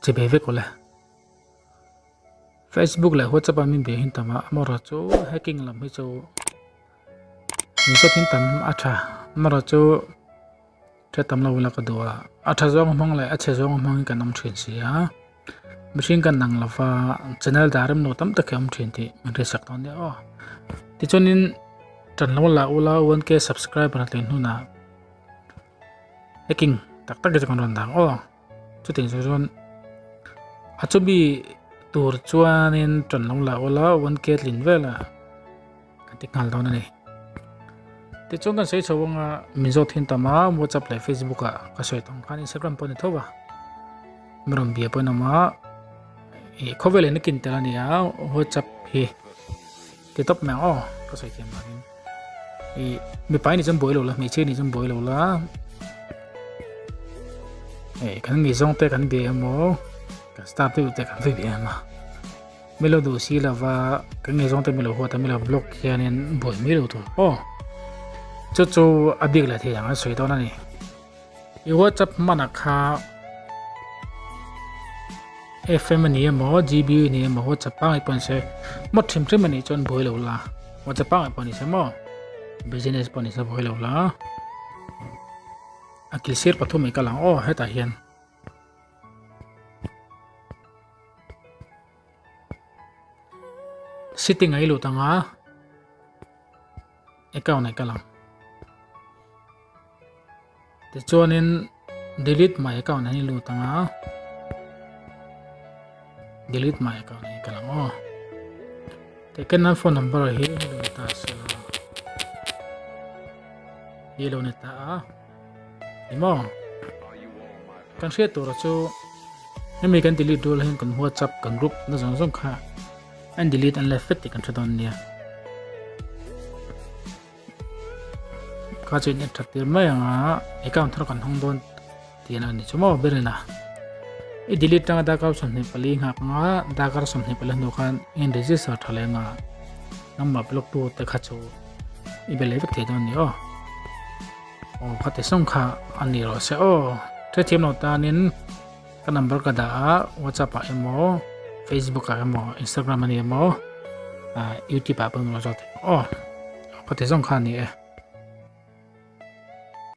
Che ve vek awle. Facebook leh WhatsApp a min be hin tam a, amaherawh chu hacking lam hi chu min zawt hin tam a tha. Amaherawh chu hre tam lo ila ka duh a, a tha zawng hmang leh a chhe zawng hmang hi kan awm thin si a. Mihring kan dang lova channel dah rem lo tam tak hi a awm thin tih min hriatsak dawn nia aw. Tichuanin tan lo la ula 1k subscriber a tlin hunah hacking tak tak hi chu kan rawn dang aw. Chutiang chu chuan a chumi tur chuanin tan lo la ula 1k tlin vel a kan ti nghal dawn a ni. Tichuan kan sawi chho anga min zawt thin tam a WhatsApp leh Facebook ah ka sawi tawng khan Instagram pawh a ni tho va mi rawn bia pawh an awm a ih khawvel in a kin tel a ni a WhatsApp hi ti tawp mai ang aw ka sawi thiam danin ih mipa ni chuan buai lo la hmeichhia ni chuan buai lo la ih kan ngaihzawng te kan bia emaw kan star deuh te kan va bia emaw. Mi lo duh si lova kan ngaihzawng te mi lo huat a mi lo block hianin buai mai lo tur aw chu chu a bik leh thei ang an sawi dawn a ni i whatsapp hmanah kha fm a ni emaw gb a ni emaw whatsapp pangai pawh ni se maw hrim hrim a nih chuan buai lo la whatsapp pangai pawh ni se maw business pawh ni se buai lo la a kil sir pathum i kal ang aw hetah hian. Sitting a i lut ang a account ah i kal ang tichuanin delete my account ah hian i lut ang a delete my account ah hian i kal ang aw tihian phone number hi lo ni ta se hi lo ni ta a. Emaw kan hriat tur chu hemi kan delete rual hian kan whatsapp kan group na zawng zawng kha an delete an left vek tih kan hre dawn nia kha chu in that tir mai ang a account thar kan hawng dawn tih a ni chu maw berina i delete tanga darkar 24 nghak anga darkar 24 hnu khan in register tha leh anga nangmah block tu te kha chu i be leh vek thei dawn ni aw. Aw kha ti sawng kha a ni rawh se aw hrethiam lo tanin ka number ka dah a whatsapp ah emaw facebook ah emaw instagram a ni emaw ah youtube ah pawh emaw zawk thei aw kha ti zawng kha a ni e.